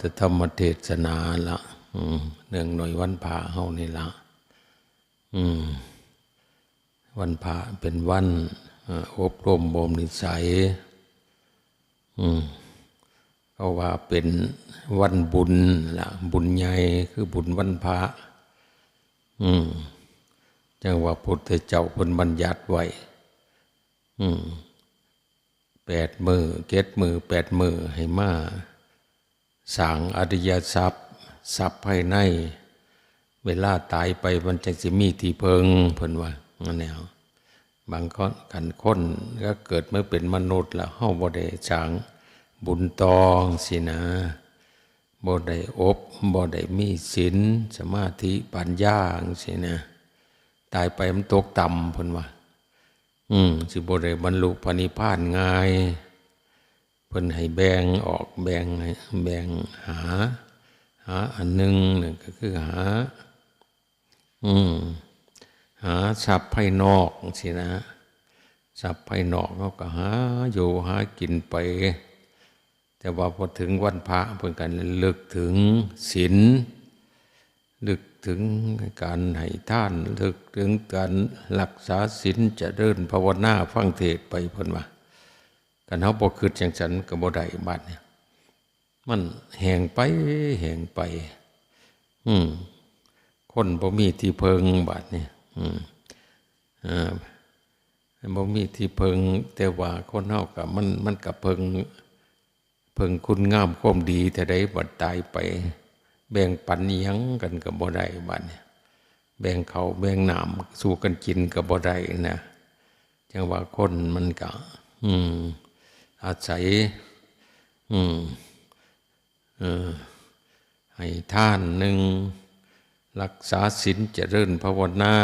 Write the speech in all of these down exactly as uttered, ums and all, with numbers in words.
พระธรรมเทศนาละ อืม เนื่องในวันพระเฮานี่ละ อืม วันพระเป็นวัน เอ่อ อบรมบ่มนิสัย อืม เพราะว่าเป็นวันบุญละ บุญใหญ่คือบุญวันพระ อืม จั่งว่าพุทธเจ้าเพิ่นบัญญัติไว้ อืม แปดมื้อ เจ็ดมื้อ แปดมื้อ ให้มาสร้างอริยทรัพย์ ทรัพย์ภายใน เวลาตายไปมันจั่งสิมีที่เพิ่ง เพิ่นว่า นั่นแหละ บางคน คันคนก็เกิดมาเป็นมนุษย์แล้ว เฮาบ่ได้สร้างบุญต่อสินะ บ่ได้อบ บ่ได้มีศีล สมาธิ ปัญญาสินะ ตายไปมันตกต่ำ เพิ่นว่า อืม สิบ่ได้บรรลุพระนิพพานง่าย เพิ่นให้แบ่งออก แบ่งให้ แบ่งหา หาอันหนึ่ง นั่นก็คือหา อืม หาทรัพย์ภายนอกสินะ ทรัพย์ภายนอกเฮาก็หาอยู่หากินไป แต่ว่าพอถึงวันพระเพิ่นก็ระลึกถึงศีล ระลึกถึงการให้ทาน ระลึกถึงการรักษาศีล เจริญภาวนา ฟังเทศน์ไป เพิ่นว่า คันเฮาบ่คิดจั่งซั้นก็บ่ได้ บัดนี้ มันแห้งไป แห้งไป อืม คนบ่มีที่เพิ่ง บัดนี้ อืม เอ่อ บ่มีที่เพิ่ง แต่ว่าคนเฮาก็ มัน มันก็เพิ่ง เพิ่งคุณงามความดีเท่าใด บัดตายไป แบ่งปันอิหยังกันก็บ่ได้ บัดนี้ แบ่งข้าวแบ่งน้ำสู่กันกินก็บ่ได้นะ จั่งว่าคนมันก็ อืม อาศัย อืม เออ ให้ทานหนึ่ง รักษาศีล เจริญภาวนา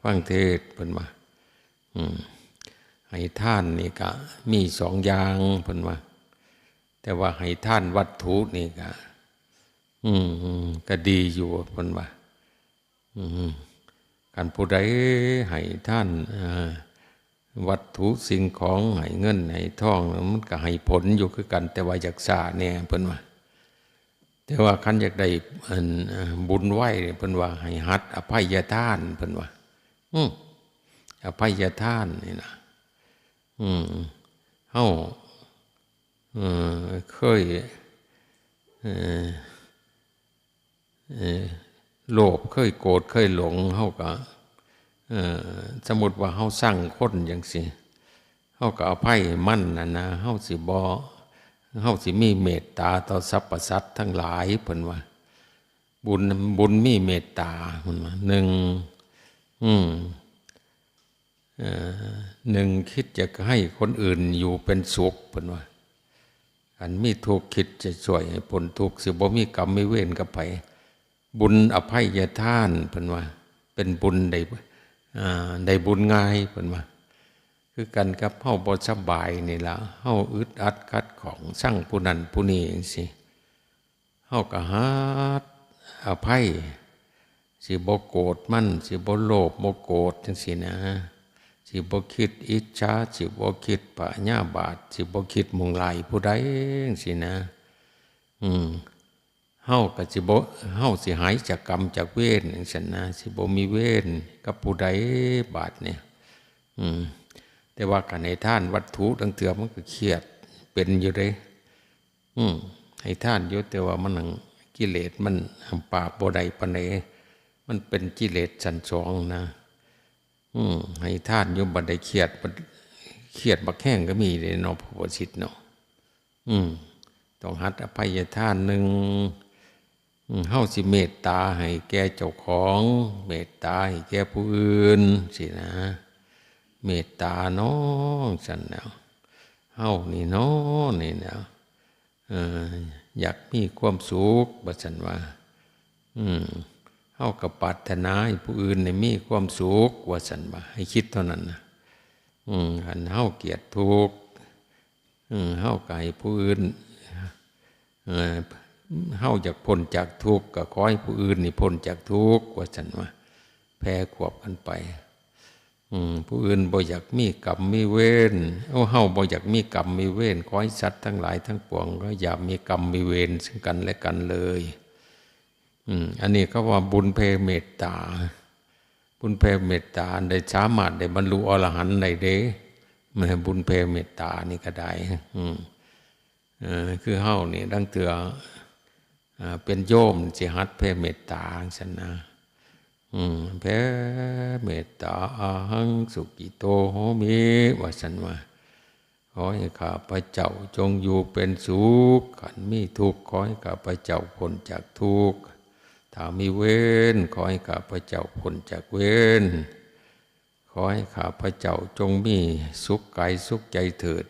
ฟังเทศน์ เพิ่นว่า อืม ให้ทานนี่ก็มีสองอย่าง เพิ่นว่า แต่ว่าให้ทานวัตถุนี่ก็ อืม ก็ดีอยู่ เพิ่นว่า อืม คันผู้ใดให้ทาน เอ่อ วัตถุสิ่งของ ให้เงินให้ทอง มันก็ให้ผลอยู่คือกัน แต่ว่าอยากช้าแหน่ เพิ่นว่า แต่ว่าคันอยากได้ อัน เอ่อ บุญไวเนี่ย เพิ่นว่าให้หัดอภัยทาน เพิ่นว่า อืม อภัยทานนี่นะ อืม เฮา เอ่อ เคย เอ่อ เอ่อ โลภ เคยโกรธ เคยหลง เฮาก็ เอ่อ สมมุติว่าเฮาซังคนจั่งซี้ เฮาก็อภัยมันน่ะนะ เฮาสิบ่ เฮาสิมีเมตตาต่อสรรพสัตว์ทั้งหลาย เพิ่นว่า บุญ บุญมีเมตตา เพิ่นว่า หนึ่ง อืม เอ่อ หนึ่ง คิดจะให้คนอื่นอยู่เป็นสุข เพิ่นว่า อันมีทุกข์คิดจะช่วยให้พ้นทุกข์ สิบ่มีกรรมมีเวรกับไผ บุญอภัยทาน เพิ่นว่า เป็นบุญได้ อ่า ได้บุญง่าย เพิ่นว่า คือกันกับเฮาบ่สบายนี่ล่ะ เฮาอึดอัดขัดข้อง ซังผู้นั้นผู้นี้จั่งซี้ เฮาก็หัดอภัย สิบ่โกรธมัน สิบ่โลภบ่โกรธจั่งซี้นะ สิบ่คิดอิจฉา สิบ่คิดพยาบาท สิบ่คิดมุ่งร้ายผู้ใดจั่งซี้นะ อืม เฮาก็สิบ่ เฮาสิหายจากกรรมจากเวรจั่งซั้นนะ สิบ่มีเวรกับผู้ใด บาดนี้ อืม แต่ว่าคันให้ทานวัตถุลางเทื่อมันก็เครียด เป็นอยู่เด้ อืม ให้ทานอยู่ แต่ว่ามันหั้ง กิเลสมันหั้งปราบบ่ได้ปานใด มันเป็นกิเลสชั้นสองนะ อืม ให้ทานอยู่ บัดได้เครียด บัดเครียดบักแฮงก็มีเด้เนาะ พระวสิทธิ์เนาะ อืม ต้องหัดอภัยทาน หนึ่ง อืม เฮาสิเมตตาให้แก่เจ้าของ เมตตาให้แก่ผู้อื่นซี้นะ เมตตาน้องซั้นแหล้ว เฮานี่น้อนี่แหล้ว เอ่อ อยากมีความสุข ว่าซั้นว่า อืม เฮาก็ปรารถนาให้ผู้อื่นได้มีความสุข ว่าซั้นว่า ให้คิดเท่านั้นนะ อืม คันเฮาเกลียดทุกข์ อืม เฮาก็ให้ผู้อื่น เอ่อ เฮาอยากพ้นจากทุกข์ ก็ขอให้ผู้อื่นนี่พ้นจากทุกข์ ว่าซั้นว่า แผ่ขวบกันไป อืม ผู้อื่นบ่อยากมีกรรมมีเวร โอ้ เฮาบ่อยากมีกรรมมีเวร ขอให้สัตว์ทั้งหลายทั้งปวงก็อย่ามีกรรมมีเวรซึ่งกันและกันเลย อืม อันนี้เขาว่าบุญแผ่เมตตา บุญแผ่เมตตาได้สามารถได้บรรลุอรหันต์ได้เด้ มันให้บุญแผ่เมตตานี่ก็ได้ อืม เออ คือเฮานี่ ลางเทื่อ อ่า เป็นโยมสิหัดแผ่เมตตาจั่งซั้นนะ อืม แผ่เมตตา อะหัง สุขิโต โหมิ ว่าซั่นว่า ขอให้ข้าพเจ้าจงอยู่เป็นสุข คันมีทุกข์ ขอให้ข้าพเจ้าพ้นจากทุกข์ ถ้ามีเวร ขอให้ข้าพเจ้าพ้นจากเวร ขอให้ข้าพเจ้าจงมีสุขกายสุขใจเถิด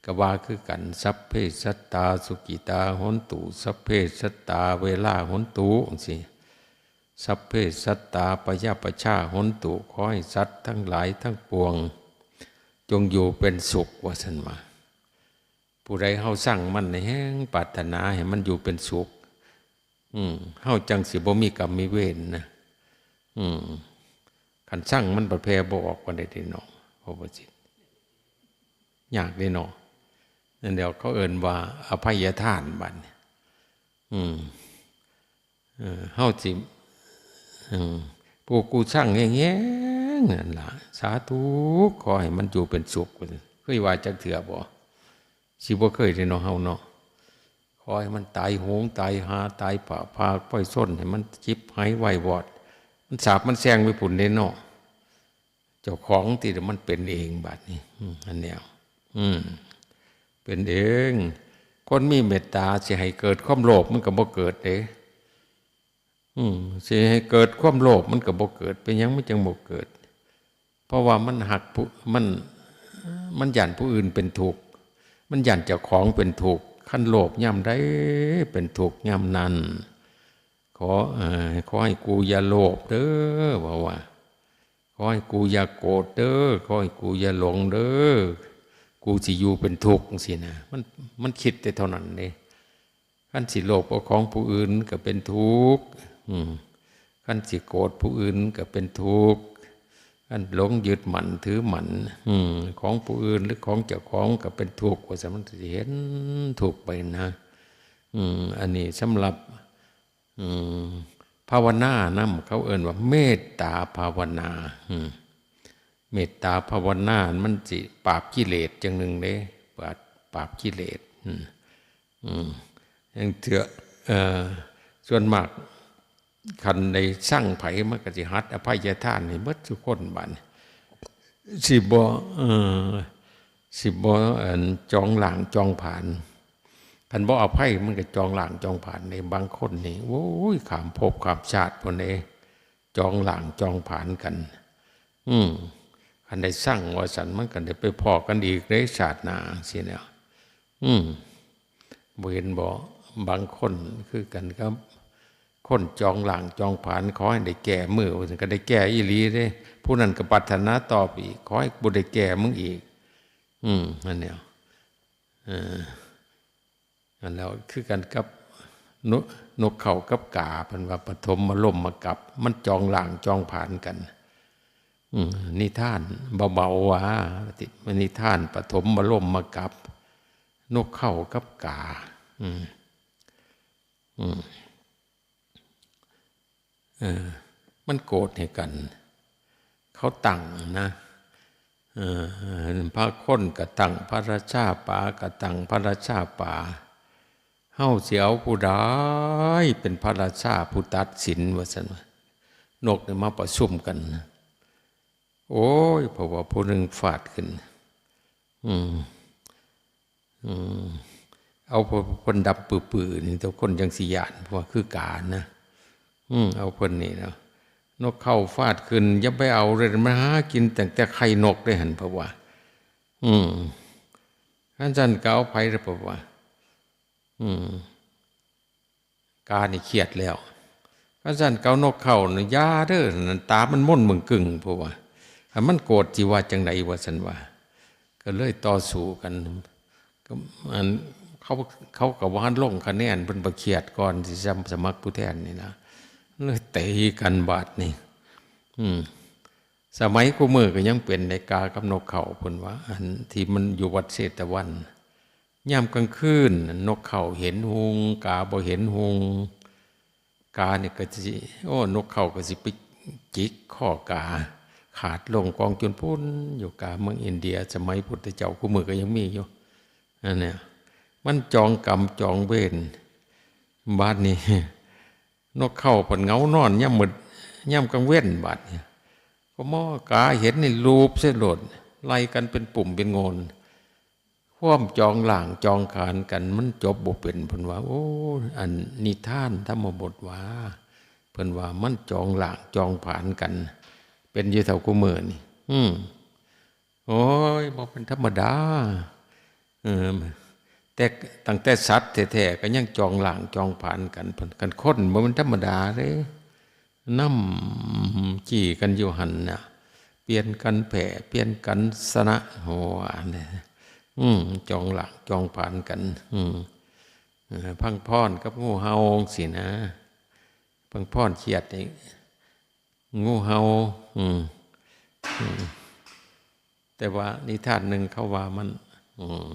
ก็ว่าคือกัน สัพเพสัตตา สุขิตา หนตุ สัพเพสัตตา เวรา หนตุ จั่งซี้ สัพเพสัตตา พยาปชชา หนตุ ขอให้สัตว์ทั้งหลายทั้งปวง จงอยู่เป็นสุข ว่าซั่นว่า ผู้ใดเฮาซังมันแฮงปรารถนาให้มันอยู่เป็นสุข อืม เฮาจั่งสิบ่มีกรรมมีเวรนะ อืม คันซังมันบัดแผ่บ่ออกปานใดเด้เนาะ เพราะว่าสิ ยากเด้เนาะ นั่นแหล้วเขาเอิ้นว่าอภัยทานบัดนี้ อืม เออ เฮาสิ อืม ผู้กูซังแฮงๆ นั่นล่ะ สาธุ ขอให้มันอยู่เป็นสุข เคยว่าจักเทื่อบ่ สิบ่เคยเด้เนาะ เฮาเนาะ ขอให้มันตายโหง ตายหา ตายผ่า พาไปส้น ให้มันจิบหายวายวอด มันสาบมันแช่งไปพุ้นเด้เนาะ เจ้าของที่มันเป็นเองบัดนี้ อืม อันแนว อืม เป็นเอง คนมีเมตตาสิให้เกิดความโลภมันก็บ่เกิดเด้ อืม สิให้เกิดความโลภมันก็บ่เกิด เป็นหยังมันจั่งบ่เกิด เพราะว่ามันฮักผู้ มัน มันย้านผู้อื่นเป็นทุกข์ มันย้านเจ้าของเป็นทุกข์ คันโลภยามใดเป็นทุกข์ยามนั้น ขอ เอ่อ ขอให้กูอย่าโลภเด้อ ว่าว่า ขอให้กูอย่าโกรธเด้อ ขอให้กูอย่าหลงเด้อ กูสิอยู่เป็นทุกข์จั่งซี้นะ มัน มันคิดแต่เท่านั้นเด้ คันสิโลภเอาของผู้อื่นก็เป็นทุกข์ อืม คันสิโกรธผู้อื่นก็เป็นทุกข์ คันหลงยึดมั่นถือมั่น อืม ของผู้อื่นหรือของเจ้าของก็เป็นทุกข์ ว่าซั่น มันสิเห็นทุกข์ไปนะ อืม อันนี้สำหรับ อืม ภาวนานำ เขาเอิ้นว่าเมตตาภาวนา อืม เมตตาภาวนามันสิปราบกิเลสจั่งหนึ่งเด้ ปราบ ปราบกิเลส อืม อืม อย่างเทื่อ เอ่อ ส่วนมาก คันได้ซังไผมันก็สิหัดอภัยทานให้หมดทุกคนบัดนี้ สิบ่ เอ่อ สิบ่ อัน จองล้างจองผลาญ คันบ่อภัยมันก็จองล้างจองผลาญเด้ บางคนนี่ โอ้ย ข้ามภพข้ามชาติพุ้นเด้ จองล้างจองผลาญกัน อืม คันได้ซังว่าซั่น มันก็ได้ไปพ้อกันอีกเด้ ชาติหน้า จั่งซี้แหล้ว อืม บ่เห็นบ่ บางคนคือกันกับคนจองล้างจองผลาญ ขอให้ได้แก้มือ ว่าซั่น ก็ได้แก้อีหลีเด้ ผู้นั้นก็ปรารถนาต่อไปอีก ขอให้บ่ได้แก้มึงอีก อืม นั่นแหละ เออ นั่นแหล้ว คือกันกับนก นกเขากับกา เพิ่นว่าปฐมมลมมากับ มันจองล้างจองผลาญกัน อืม นิทานเบาๆ ว่า นิทานปฐมมลมมากับ นกเขากับกา อืม อืม เออ มันโกรธให้กัน เขาตั้งนะ เออ พระคนก็ตั้งพระราชา ป๋าก็ตั้งพระราชาป๋า เฮาสิเอาผู้ใดเป็นพระราชาผู้ตัดสิน ว่าซั่นว่า นกนี่มาประชุมกัน โอ้ย เพราะว่าผู้หนึ่งฟาดขึ้น อืม อืม เอาเพิ่นดำปื้อๆ นี่ แต่คนจั่งสิย้าน เพราะว่าคือกานะ อืม เอาเพิ่นนี่นะ นกเขาฟาดขึ้น อย่าไปเอาเลย มันหากินตั้งแต่ไข่นกเด้หั่น เพราะว่า อืม คันซั่นก็เอาไผล่ะ เพราะว่า อืม กานี่เครียดแล้ว คันซั่นก็เอานกเขานี่ อย่าเด้อ นั่นตามันม่นเบิ่งกึ่ง เพราะว่า คันมันโกรธสิว่าจั่งใด ว่าซั่นว่า ก็เลยต่อสู้กัน ก็ อัน เขา เขาก็บ่ทันลงคะแนน เพิ่นบ่เครียดก่อนสิสมัครผู้แทนนี่นะ เลยตีกันบาดนี่ อืม สมัยคู่มื้อก็ยังเป็นได้ กากับนกเขา เพิ่นว่า อันที่มันอยู่วัดเชตวัน ยามกลางคืนนกเขาเห็นหุง กาบ่เห็นหุง กานี่ก็สิ โอ้ นกเขาก็สิไปจิกคอกา ขาดลงกองจุนพุนอยู่ กาเมืองอินเดีย สมัยพุทธเจ้า คู่มื้อก็ยังมีอยู่ อันเนี้ย มันจองกรรมจองเวร บาดนี้ นกเขาเพิ่นเหงานอนยามมื้ด ยามกลางเว็น บาดนี้ ก็มอกาเห็นนี่ลูบใส่โลด ไล่กันเป็นปุ่มเป็นโงน ความจองล้างจองผลาญกันมันจบบ่เป็น เพิ่นว่า โอ้ อันนิทานธรรมบทว่า เพิ่นว่ามันจองล้างจองผลาญกัน เป็นอยู่เท่าคู่มื้อนี่ อืม โอ้ย บ่เป็นธรรมดา เออ แต่ตั้งแต่สัตว์แท้ๆ ก็ยังจองล้างจองผลาญกัน คันคนบ่เป็นธรรมดาเด้ นำจี้กันอยู่หั่นน่ะ เปลี่ยนกันแผ่ เปลี่ยนกันสนะ โห อันนี้ อืม จองล้างจองผลาญกัน อืม เออ พังพรกับงูเห่าสินะ พังพรเครียดนี่ งูเห่า อืม อืม แต่ว่านิทานหนึ่งเขาว่ามัน อืม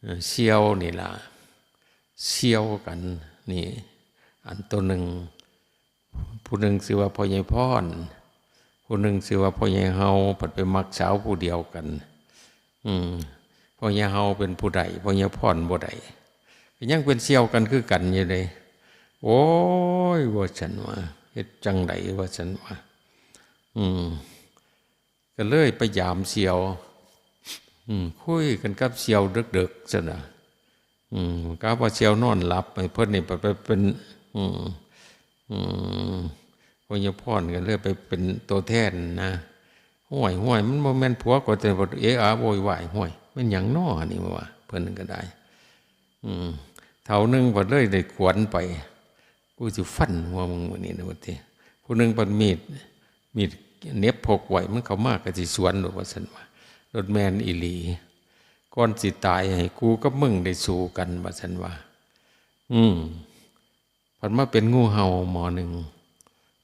เอ่อ เสี่ยวนี่ล่ะ เสี่ยวกัน นี่ อันตัวหนึ่ง ผู้หนึ่งชื่อว่าพ่อใหญ่พร ผู้หนึ่งชื่อว่าพ่อใหญ่เห่า ผัดไปมักสาวผู้เดียวกัน อืม พ่อใหญ่เห่าเป็นผู้ใด พ่อใหญ่พรบ่ได้ ก็ยังเป็นเสี่ยวกันคือกันอยู่เลย โอ้ย ว่าซั่นว่า เฮ็ดจั่งใด ว่าซั่นว่า อืม ก็เลยไปยามเสี่ยว อืม คุยกันกับเสี่ยวเดิกๆ ซั่นน่ะ อืม กะว่าเสี่ยวนอนหลับ ให้เพิ่นนี่ไป ไปเป็น อืม อืม พ่อใหญ่พรก็เลยไปเป็นตัวแทนนะ "ห้วย ห้วย มันบ่แม่นผัวก็แต่ว่าเอะอะโวยวาย ห้วย แม่นหยังน้อนี่" ว่า เพิ่นก็ได้ อืม เฒ่าหนึ่งเพิ่นเลยได้ขวนไป "กูสิฟันหัวมึงมื้อนี้นะ" ว่าติ ผู้หนึ่งเพิ่นมีด มีดเหน็บพกไว้ มันเข้ามาก็สิสวนโลด ว่าซั่นว่า โลดแม่นอีหลี ก่อนสิตายให้กูกับมึงได้สู้กัน ว่าซั่นว่า อืม เพิ่นมาเป็นงูเห่าหมอหนึ่ง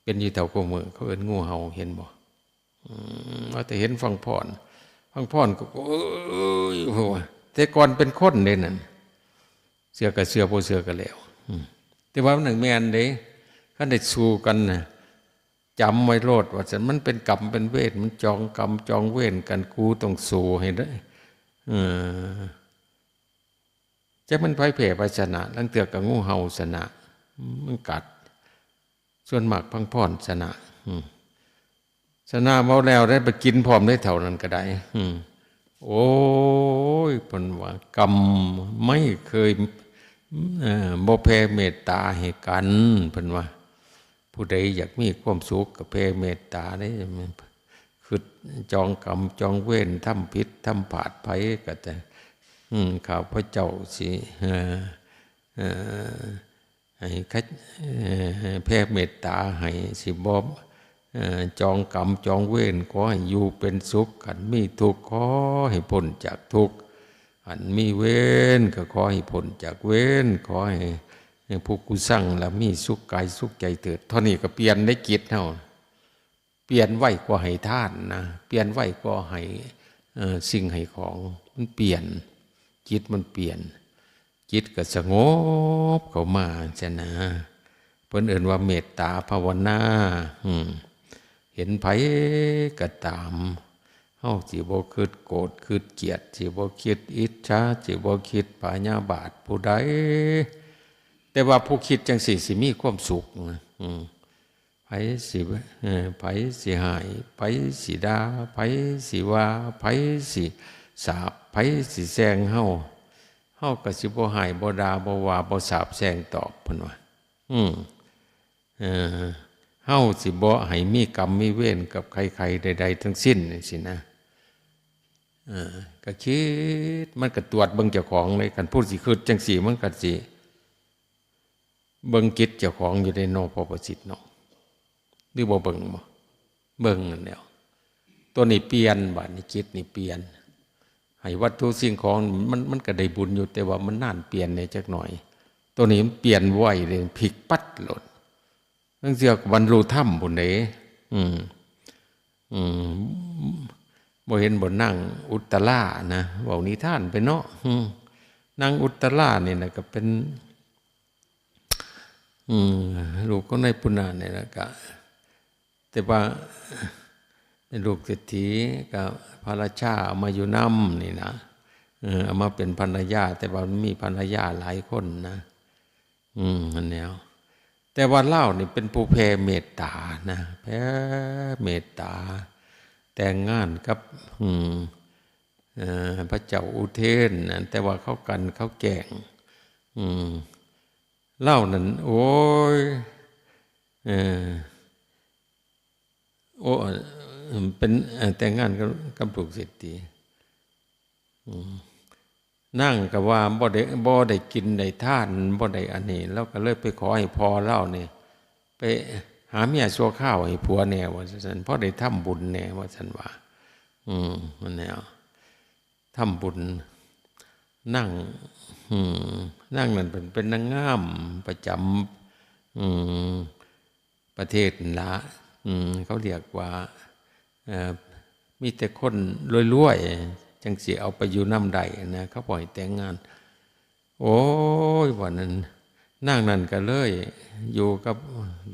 เป็นอยู่แถวโคกเมือง เขาเอิ้นงูเห่า เห็นบ่ อืม ว่าแต่เห็นพังพร พังพรก็ โอ้ย โห แต่ก่อนเป็นคนเด้นั่น เชื่อก็เชื่อ บ่เชื่อก็แล้ว อืม แต่ว่ามันแม่นเด้ คันได้สู้กันน่ะ จำไว้โลดว่าซั่น มันเป็นกรรมเป็นเวร มันจองกรรมจองเวรกัน กูต้องสู้ให้ได้ เออ จักมันไผแพ้ไผชนะ ลางเทื่อก็งูเห่าชนะ มันกัด ส่วนมากพังพรชนะ อืม ชนะเว้าแล้วได้ไปกินพร้อมได้เท่านั้นก็ได้ อืม โอ้ย เพิ่นว่ากรรมไม่เคย เอ่อ บ่แผ่เมตตาให้กัน เพิ่นว่า ผู้ใดอยากมีความสุขก็แผ่เมตตาเด้ คิดจองกรรมจองเวร ทำผิดทำพลาดไผก็แต่ อืม ข้าพเจ้าสิ เอ่อ เอ่อ ให้คัด เอ่อ แผ่เมตตาให้ สิบ่ เอ่อ จองกรรมจองเวร ขอให้อยู่เป็นสุข คันมีทุกข์ขอให้พ้นจากทุกข์ คันมีเวรก็ขอให้พ้นจากเวร ขอให้ ให้ผู้กุสังละมีสุขกายสุขใจเถิด เท่านี้ก็เปลี่ยนได้จิตเฮา เปลี่ยนไว้กว่าให้ทานนะ เปลี่ยนไว้กว่าให้ เอ่อ สิ่งให้ของ มันเปลี่ยน จิตมันเปลี่ยน จิตก็สงบเข้ามาจั่งซี้นะ เพิ่นเอิ้นว่าเมตตาภาวนา อืม เห็นไผก็ตาม เฮาสิบ่คิดโกรธคิดเกลียด สิบ่คิดอิจฉา สิบ่คิดพยาบาทผู้ใด แต่ว่าผู้คิดจั่งซี้สิมีความสุขนะ อืม ไผสิ เอ่อ ไผสิฮ้าย ไผสิด่า ไผสิว่า ไผสิสาป ไผสิแช่งเฮา เฮาก็สิบ่ฮ้าย บ่ด่า บ่ว่า บ่สาปแช่งตอบ เพิ่นว่า อืม เอ่อ เฮาสิบ่ให้มีกรรมมีเวรกับใครๆ ใดๆ ทั้งสิ้นจั่งซี้นะ เอ่อ ก็คิด มันก็ตรวจเบิ่งเจ้าของเลย คันผู้สิคิดจั่งซี้ มันก็สิ เบิ่งจิตเจ้าของอยู่ในนอกพระประสิทธิ์เนาะ หรือบ่เบิ่งบ่ เบิ่งนั่นแหล้ว ตัวนี้เปลี่ยน บาดนี้จิตนี่เปลี่ยน ให้วัตถุสิ่งของมัน มันก็ได้บุญอยู่ แต่ว่ามันนานเปลี่ยนแหน่จักหน่อย ตัวนี้มันเปลี่ยนไวเลย พลิกปั๊ดโลด ลางเทื่อก็บรรลุธรรมพุ้นเด้ อืม อืม บ่เห็นบ่นางอุตตรานะ เว้านิทานไปเนาะ อืม นางอุตตรานี่นะก็เป็น อืม ลูกของนายปุณณะนี่แหละก็ แต่ว่าเป็นลูกเศรษฐีก็พระราชาเอามาอยู่นำนี่นะ เออ เอามาเป็นภรรยา แต่ว่ามันมีภรรยาหลายคนนะ อืม อันเนี้ย แต่ว่าลาวนี่เป็นผู้แผ่เมตตานะ แผ่เมตตา แต่งงานกับ อืม เอ่อ พระเจ้าอุเทนนะ แต่ว่าเขากันเขาแกล้ง อืม ลาวนั่น โอ้ย เออ โอ้ เป็น เอ่อ แต่งงานกับ กับลูกเศรษฐี อืม นางก็ว่าบ่ได้ บ่ได้กินได้ทาน บ่ได้อันนี้ ลาวก็เลยไปขอให้พ่อลาวนี่ ไปหาเมียชั่วคราวให้ผัวแหน่ ว่าซั่น พอได้ทำบุญแหน่ ว่าซั่นว่า อืม นั่นแหละ ทำบุญ นาง อืม นางนั่นเป็น เป็นนางงามประจำ อืม ประเทศนั่นละ อืม เขาเรียกว่า เอ่อ มีแต่คนรวยๆ จั่งสิเอาไปอยู่นำได้นะ เขาบ่ให้แต่งงาน โอ้ย วันนั้น นางนั่นก็เลยอยู่กับ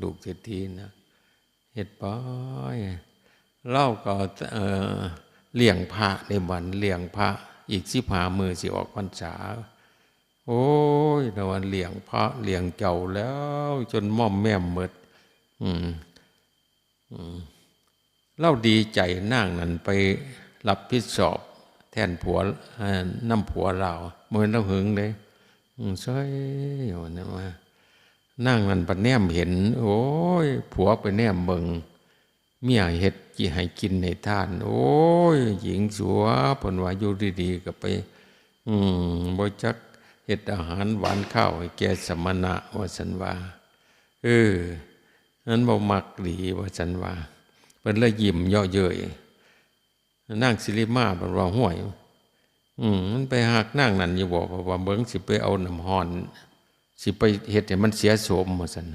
ลูกเศรษฐีนะ เฮ็ดไป ลาวก็ เอ่อ เลี้ยงพระในวัน เลี้ยงพระ อีกสิบห้ามื้อสิออกพรรษา โอ้ย แต่ว่าเลี้ยงพระเลี้ยงเจ้าแล้ว จนม่อมแม่มหมด อืม อืม ลาวดีใจ นางนั่นไปรับผิดชอบแทนผัว เอ่อ นำผัวลาว บ่แม่นลาวหึงเด้ อืม เซย ว่านั่นว่า นางนั่นบัดแนมเห็น โอ้ย ผัวไปแนมเบิ่ง เมียเฮ็ดกินให้กินให้ทาน โอ้ย หญิงสัว เพิ่นว่า อยู่ดีๆ ก็ไป อืม บ่จักเฮ็ดอาหารหวานคาวให้แก่สมณะ ว่าซั่นว่า เออ นั้นบ่มักดี ว่าซั่นว่า เพิ่นเลยยิ้มเยาะเย้ย นางสิริมาเพิ่นว่า ห้วย อืม มันไปฮักนางนั่นอยู่บ่ เพราะว่าเบิ่งสิไปเอาน้ำฮ้อน สิไปเฮ็ดให้มันเสียโสม ว่าซั่น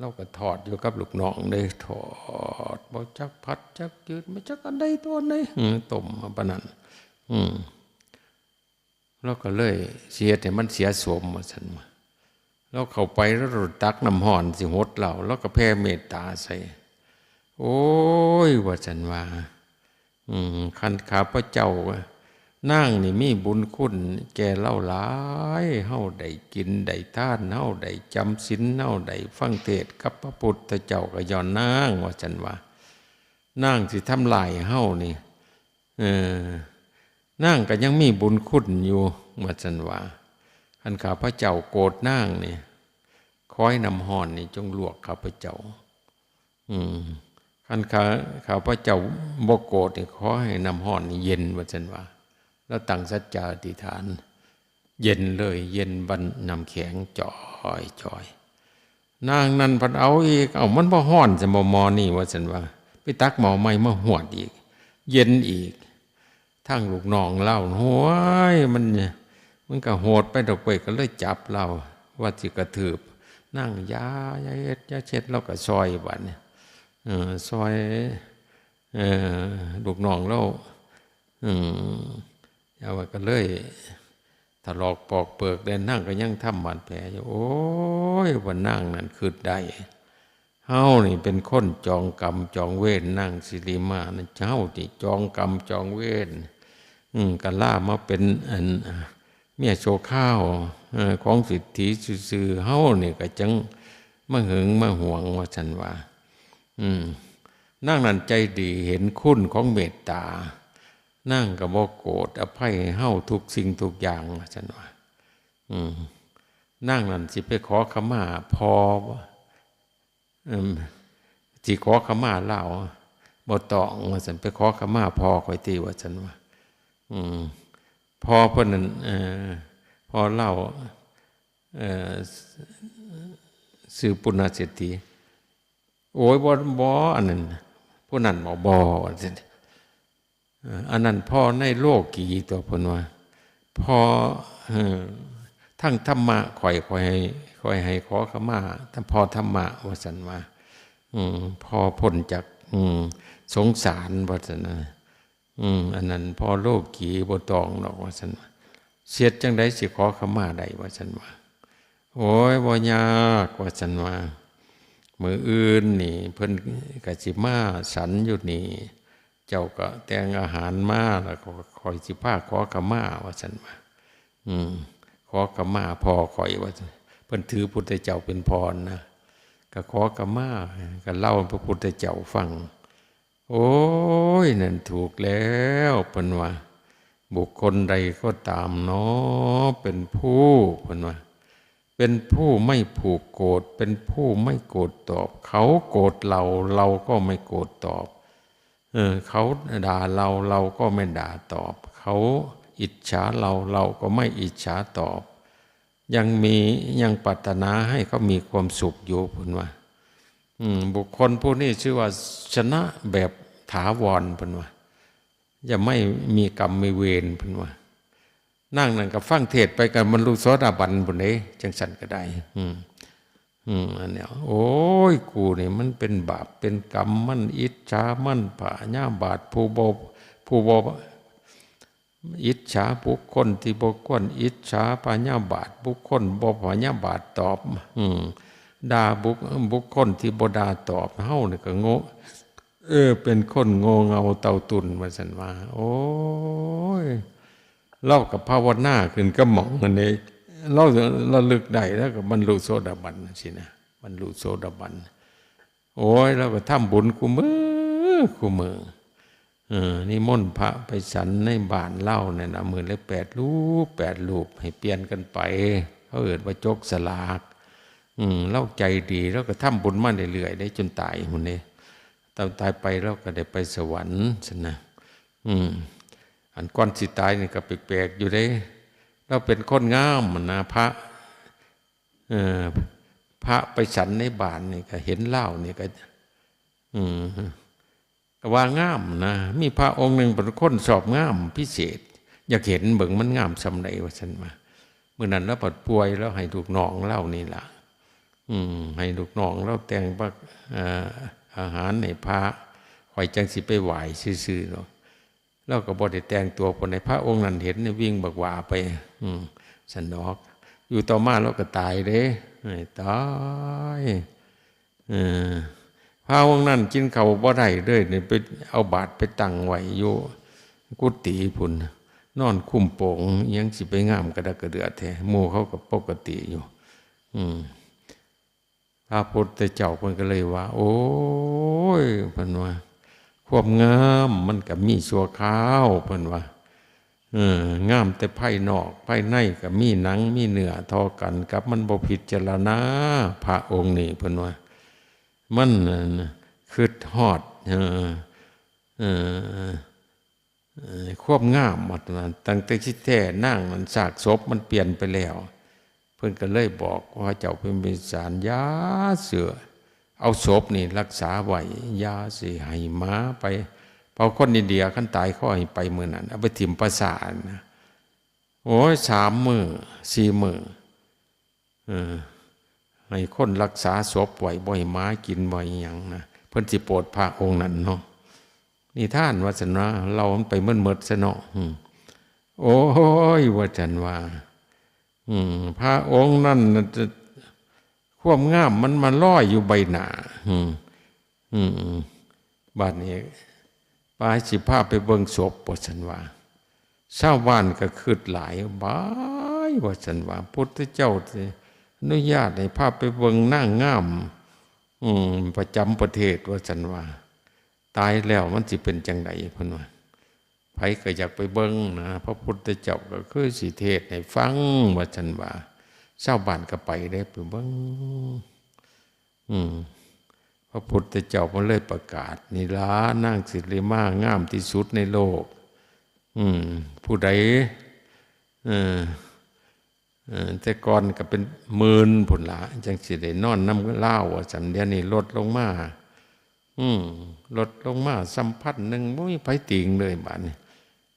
ลาวก็ทอดอยู่กับลูกน้องเด้ ทอด บ่จักผัดจักจืด บ่จักอันใดตัวอันใด อืม ต้มมาปานนั้น อืม ลาวก็เลยสิเฮ็ดให้มันเสียโสม ว่าซั่นว่า ลาวเข้าไป ลาวตักน้ำฮ้อนสิหดลาว ลาวก็แผ่เมตตาใส่ โอ้ย ว่าซั่นว่า อืม คันข้าพเจ้า นางนี่มีบุญคุณแก่ลาวหลาย เฮาได้กินได้ทาน เฮาได้จำศีล เฮาได้ฟังเทศน์กับพระพุทธเจ้าก็ย้อนนาง ว่าซั่นว่า นางสิทำลายเฮานี่ เออ นางก็ยังมีบุญคุณอยู่ ว่าซั่นว่า คันข้าพเจ้าโกรธนางนี่ ขอให้น้ำฮ้อนนี่จงลวกข้าพเจ้า อืม คันข้า ข้าพเจ้าบ่โกรธนี่ ขอให้น้ำฮ้อนนี่เย็น ว่าซั่นว่า ลาวตั้งสัจจาอธิษฐาน เย็นเลย เย็นบันน้ำแข็งจ่อยจ่อย นางนั่นพัดเอาอีก เอ้า มันบ่ฮ้อนซั่นบ่หม้อนี่ ว่าซั่นว่า ไปตักหม้อใหม่มาฮวดอีก เย็นอีก ทางลูกน้องลาว โห้ย มัน มันก็โหดไปดอกเว้ย ก็เลยจับลาว ว่าสิกระทืบ นางอย่า อย่าเฮ็ด อย่าเช็ด ลาวก็ซอยบัดนี้ เออ ซอย เออ ลูกน้องลาว อืม เอาไว้ก็เลย ถลอกปอกเปลือก แต่นางก็ยังทำบาดแผลอยู่ โอ้ย ว่านางนั่นคิดได้ เฮานี่เป็นคนจองกรรมจองเวร นางสิริมานะ เฮานี่จองกรรมจองเวร อืม ก็ลามาเป็นอัน เมียชั่วคราว เอ่อ ของเศรษฐีซื่อๆ เฮานี่ก็จั่งมาหึงมาหวง ว่าซั่นว่า อืม นางนั่นใจดี เห็นคุณของเมตตา นางก็บ่โกรธ อภัยให้เฮาทุกสิ่งทุกอย่าง ว่าซั่นว่า อืม นางนั่นสิไปขอขมาพ่อ อืม สิขอขมาลาว บ่ต้อง ว่าซั่น ไปขอขมาพ่อข้อยติ ว่าซั่นว่า อืม พ่อเพิ่นนั่น เอ่อ พ่อลาว เอ่อ ชื่อปุณณเศรษฐี โอ้ย บ่ บ่ อันนั้น ผู้นั้นบ่ บ่ ว่าซั่น เอ่อ อันนั้นพ่อในโลกีตั๊ว เพิ่นว่า พ่อ เอ่อ ทางธรรมะข้อย ข้อยให้ ข้อยให้ขอขมา แต่พ่อธรรมะ ว่าซั่นว่า อืม พ่อพ้นจาก อืม สงสาร ว่าซั่นนะ อืม อันนั้นพ่อโลกีบ่ต้องดอก ว่าซั่นว่า เสียดจั่งใดสิขอขมาได้ ว่าซั่นว่า โอ้ย บ่ยาก ว่าซั่นว่า มื้ออื่นนี่เพิ่นก็สิมาฉันอยู่นี่ เจ้าก็แต่งอาหารมา แล้วก็ข้อยสิพาขอขมา ว่าซั่นว่า อืม ขอขมาพ่อข้อย ว่าซั่น เพิ่นถือพุทธเจ้าเป็นพ่อนะ ก็ขอขมา ก็เล่าให้พระพุทธเจ้าฟัง โอ้ย นั่นถูกแล้ว เพิ่นว่า บุคคลใดก็ตามเนาะ เป็นผู้ เพิ่นว่า เป็นผู้ไม่ผูกโกรธ เป็นผู้ไม่โกรธตอบ เขาโกรธเรา เราก็ไม่โกรธตอบ เออ เขาด่าเรา เราก็ไม่ด่าตอบ เขาอิจฉาเรา เราก็ไม่อิจฉาตอบ ยังมี ยังปรารถนาให้เขามีความสุขอยู่ เพิ่นว่า อืม บุคคลผู้นี้ชื่อว่าชนะแบบถาวร เพิ่นว่า จะไม่มีกรรมมีเวร เพิ่นว่า นางนั่นก็ฟังเทศน์ไปก็บรรลุโสดาบันพุ้นเด้ จั่งซั้นก็ได้ อืม อืม อันเนี้ย โอ้ย กูนี่มันเป็นบาปเป็นกรรม มันอิจฉา มันพยาบาท ผู้บ่ ผู้บ่ อิจฉาบุคคลที่บ่ควรอิจฉา พยาบาทบุคคลบ่พยาบาทตอบ อืม ด่าบุค บุคคลที่บ่ด่าตอบ เฮานี่ก็โง่ เออ เป็นคนโง่เง่าเต้าตุ่น ว่าซั่นว่า โอ้ย ลาวก็ภาวนาขึ้นกับหม่องนั่นเด้ ลาวระลึกได้ ลาวก็บรรลุโสดาบันจั่งซี้นะ บรรลุโสดาบัน โอ้ย ลาวก็ทำบุญคู่มื้อ คู่มื้อ เออ นิมนต์พระไปฉันในบ้านลาวนั่นนะ มื้อละแปดรูป แปดรูป ให้เปลี่ยนกันไป เขาเอิ้นว่าจกสลาก อืม ลาวใจดี ลาวก็ทำบุญมาเรื่อยๆ เด้ จนตายพุ้นเด้ ตอนตายไปลาวก็ได้ไปสวรรค์ซั่นนะ อืม อันก่อนสิตายนี่ก็แปลกๆ อยู่เด้ ลาวเป็นคนงามหั้นนะ พระ เอ่อ พระไปฉันในบ้านนี่ก็เห็นลาวนี่ก็ อืม ก็ว่างามนะ มีพระองค์หนึ่งเป็นคนชอบงามพิเศษ อยากเห็นเบิ่งมันงามส่ำใด ว่าซั่นว่า มื้อนั้นลาวผัดป่วย ลาวให้ลูกน้องลาวนี่ล่ะ อืม ให้ลูกน้องลาวแต่งพระ เอ่อ อาหารให้พระ ข้อยจั่งสิไปไหว้ซื่อๆ ดอก ลาวก็บ่ได้แต่งตัวปานใด พระองค์นั้นเห็นนี่วิ่งบักหว้าไป อืม ซั่นดอก อยู่ต่อมาลาวก็ตายเด้ เอ้ย ตาย เออ พระองค์นั้นกินข้าวบ่ได้เลยนี่ ไปเอาบาตรไปตั้งไว้อยู่กุฏิพุ้น นอนคุมโปง อิหยังสิไปงามกระดักกระเดื่อแท้ หมู่เขาก็ปกติอยู่ อืม พระพุทธเจ้าเพิ่นก็เลยว่า โอ้ย เพิ่นว่า ความงามมันก็มีชั่วคราว เพิ่นว่า เออ งามแต่ภายนอก ภายในก็มีหนังมีเนื้อเท่ากันกับ มันบ่พิจารณา พระองค์นี้ เพิ่นว่า มัน เอ่อ คิดฮอด เออ เออ เอ่อ ความงามหมดว่า ตั้งแต่ที่แท้นางนั้น ซากศพมันเปลี่ยนไปแล้ว เพิ่นก็เลยบอกว่า เจ้าพิมพิสาร อย่าเสือ เอาศพนี่รักษาไว้ อย่าสิให้หมาไป เพราะคนอินเดียคันตายเขาให้ไปมื้อนั้น เอาไปถิ่มป่าช้านะ โอ้ย สามมื้อ สี่มื้อ เออ ให้คนรักษาศพไว้ บ่ให้หมากิน บ่ให้หยังนะ เพิ่นสิโปรดพระองค์นั้นเนาะ นิทานว่าซั่นนะ เล่ามันไปเมิดๆ ซะเนาะ อืม โอ้ย ว่าซั่นว่า อืม พระองค์นั้นน่ะจะ ความงามมันมาลอยอยู่ใบหน้า อืม อืม บาดนี้ ไปสิพาไปเบิ่งศพ ว่าซั่นว่า ชาวบ้านก็คิดหลาย บาย ว่าซั่นว่า พุทธเจ้าสิอนุญาตให้พาไปเบิ่งนางงาม อืม ประจำประเทศ ว่าซั่นว่า ตายแล้วมันสิเป็นจั่งใด เพิ่นว่า ไผก็อยากไปเบิ่งนะ พระพุทธเจ้าก็คือสิเทศน์ให้ฟัง ว่าซั่นว่า ชาวบ้านก็ไปเด้ ไปเบิ่ง อืม พระพุทธเจ้าเพิ่นเลยประกาศ นี่ล่ะนางสิริมางามที่สุดในโลก อืม ผู้ใด เออ เออ แต่ก่อนก็เป็นหมื่นพุ้นล่ะ จั่งสิได้นอนนำลาว ว่าซั่น เดี๋ยวนี้ลดลงมา อืม ลดลงมาส่ำพันหนึ่ง บ่มีไผติงเลย บาดนี้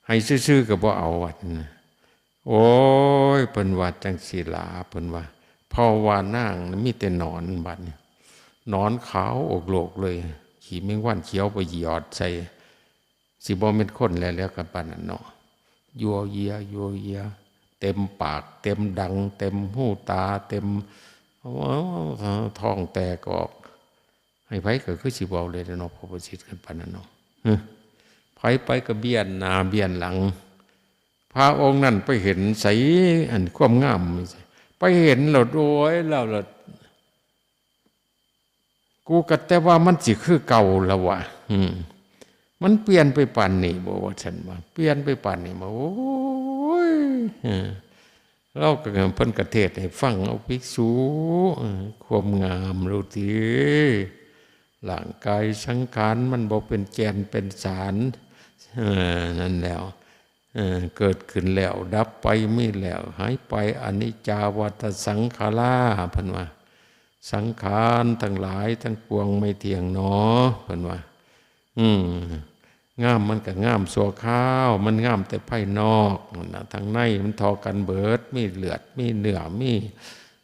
ให้ซื่อๆ ก็บ่เอา ว่าซั่นนะ โอ้ย เพิ่นว่าจั่งซี้ล่ะ เพิ่นว่า เพราะว่านางมีแต่หนอน บาดนี้ หนอนขาวโอกโลกเลย ขี้แมงวันเขียวไปหยอดใส่ สิบ่แม่นคนแล้ว แล้วกันปานนั้นเนาะ ยัวเยีย ยัวเยีย เต็มปาก เต็มดัง เต็มหูตา เต็ม โอ้ ท้องแตกออก ให้ไผก็คือสิเว้าเลยเนาะ พระประสิทธิ์กันปานนั้นเนาะ เฮ้อ ไผไปก็เบียนหน้าเบียนหลัง พระองค์นั้นไปเห็นไส อันความงาม ไปเห็นแล้ว โอ้ย แล้วล่ะ กูก็แต่ว่ามันสิคือเก่าแล้ววะ อืม มันเปลี่ยนไปปานนี้บ่ ว่าซั่นว่า เปลี่ยนไปปานนี้บ่ โอ้ย เออ เราก็ เพิ่นก็เทศน์ให้ฟัง เอาภิกษุ เออ ความงามรู้ติ ร่างกายสังขารมันบ่เป็นแก่นเป็นสาร เออ นั่นแหล้ว เออ เกิดขึ้นแล้ว ดับไป มีแล้ว หายไป อนิจจาวัฏฏสังขารา เพิ่นว่า สังขารทั้งหลายทั้งปวงไม่เที่ยงหนอ เพิ่นว่า อืม งามมันก็งามชั่วคราว มันงามแต่ภายนอกนั่นนะ ทางในมันทอกันเบิด มีเลือด มีเนื้อ มี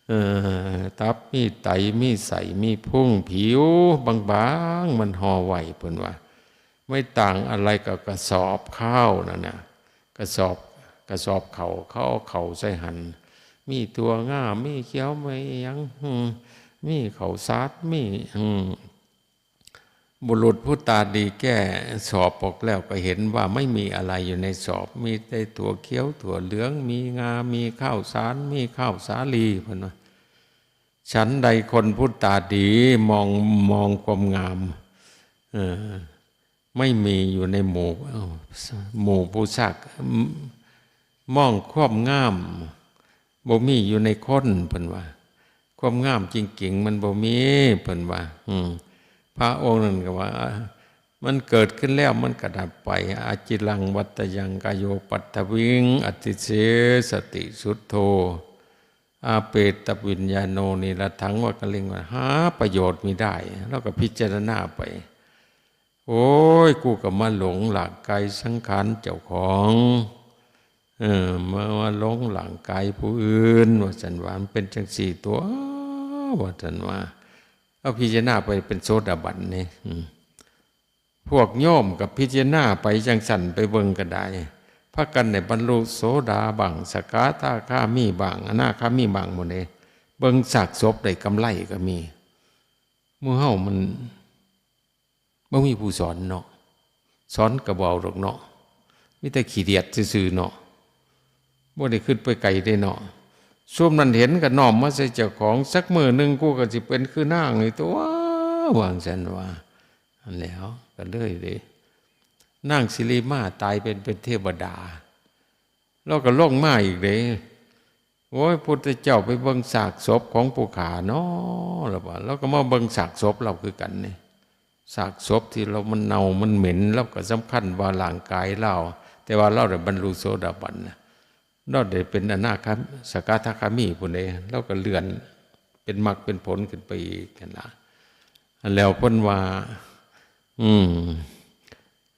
เอ่อ ตับ มีไต มีไส้ มีพุง ผิวบางๆ มันห่อไว้ เพิ่นว่า ไม่ต่างอะไรกับกระสอบข้าวนั่นน่ะ กระสอบ กระสอบข้าว เขาเอาข้าวใส่หั่น มีถั่วงา มีเขียว มีหยัง อืม มีข้าวสาร มี อืม บุรุษผู้ตาดีแกะสอบออกแล้วก็เห็นว่าไม่มีอะไรอยู่ในสอบ มีแต่ถั่วเขียว ถั่วเหลือง มีงา มีข้าวสาร มีข้าวสาลี เพิ่นว่า ฉันใดคนผู้ตาดีมอง มองความงาม เอ่อ ไม่มีอยู่ในหมู่ เอ้า หมู่ผู้ซัก ม- มองความงาม บ่มีอยู่ในคน เพิ่นว่า ความงามจริงๆ มันบ่มี เพิ่นว่า อืม พระองค์นั้นก็ว่า มันเกิดขึ้นแล้วมันก็ดับไป อาจิรังวัตยังกาโยปัทวิง อติเสสติสุทโธ อาเปตวิญญาโน นิรัตถัง วะกะลิง ว่าหาประโยชน์มิได้ แล้วก็พิจารณาไป โอ้ย กูก็มาหลงร่างกายสังขารเจ้าของ เออ มา มาหลงร่างกายผู้อื่น ว่าซั่นว่า มันเป็นจังซี่ตัว ว่าซั่นว่า เอาพิจารณาไปเป็นโสดาบันนี่ อืม พวกโยมก็พิจารณาไปจังซั่น ไปเบิ่งก็ได้ พากันได้บรรลุโสดาบ้าง สกทาคามีบ้าง อนาคามีบ้างหมดเลย เบิ่งซากศพได้กำไรก็มี หมู่เฮามัน บ่มีผู้สอนเนาะ สอนก็บ่เอาดอกเนาะ มีแต่ขี้เดียดซื่อๆ เนาะ บ่ได้คิดไปไกลเด้เนาะ ซุมนั้นเห็นก็น้อมมาใส่เจ้าของ สักมื้อหนึ่งกูก็สิเป็นคือนางนี่ตั๊ว ว่าซั่นว่า อันแล้วก็เลยเด้ นางสิริมาตายเป็น เป็นเทวดา ลาวก็ลงมาอีกเด้ โอ้ย พุทธเจ้าไปเบิ่งซากศพของผู้ข้าน้อ ลาวว่า ลาวก็มาเบิ่งซากศพลาวคือกันนี่ ซากศพที่ลาวมันเน่ามันเหม็น ลาวก็สำคัญว่าร่างกายลาว แต่ว่าลาวได้บรรลุโสดาบันนะ ลาวได้เป็นอนาคา สกทาคามีพุ้นเด้ ลาวก็เลื่อนเป็นมรรคเป็นผลขึ้นไปอีกนั่นล่ะ อันแล้วเพิ่นว่า อืม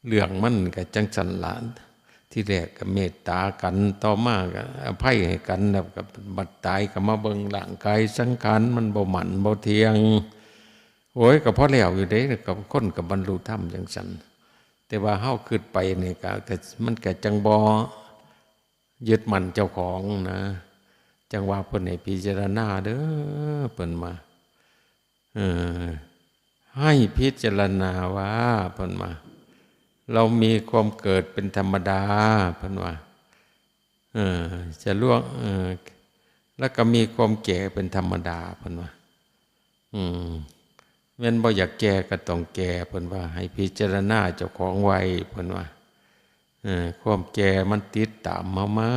เรื่องมันก็จั่งซั้นล่ะ ทีแรกก็เมตตากัน ต่อมาก็อภัยให้กัน แล้วก็บัดตายก็มาเบิ่งร่างกายสังขารมันบ่มั่นบ่เที่ยง โอ้ย ก็พอแล้วอยู่เด้ กับคนก็บรรลุธรรมจั่งซั้น แต่ว่าเฮาคิดไปนี่ก็ ก็ มันก็จั่งบ่ยึดมั่นเจ้าของนะ จั่งว่าเพิ่นให้พิจารณาเด้อ เพิ่นว่า เออ ให้พิจารณาว่า เพิ่นว่า เรามีความเกิดเป็นธรรมดา เพิ่นว่า เออ จะล่วง เออ แล้วก็มีความแก่เป็นธรรมดา เพิ่นว่า อืม แม่นบ่อยากแก่ก็ต้องแก่ เพิ่นว่า ให้พิจารณาเจ้าของไว้ เพิ่นว่า เออ ความแก่มันติดตามเฮามา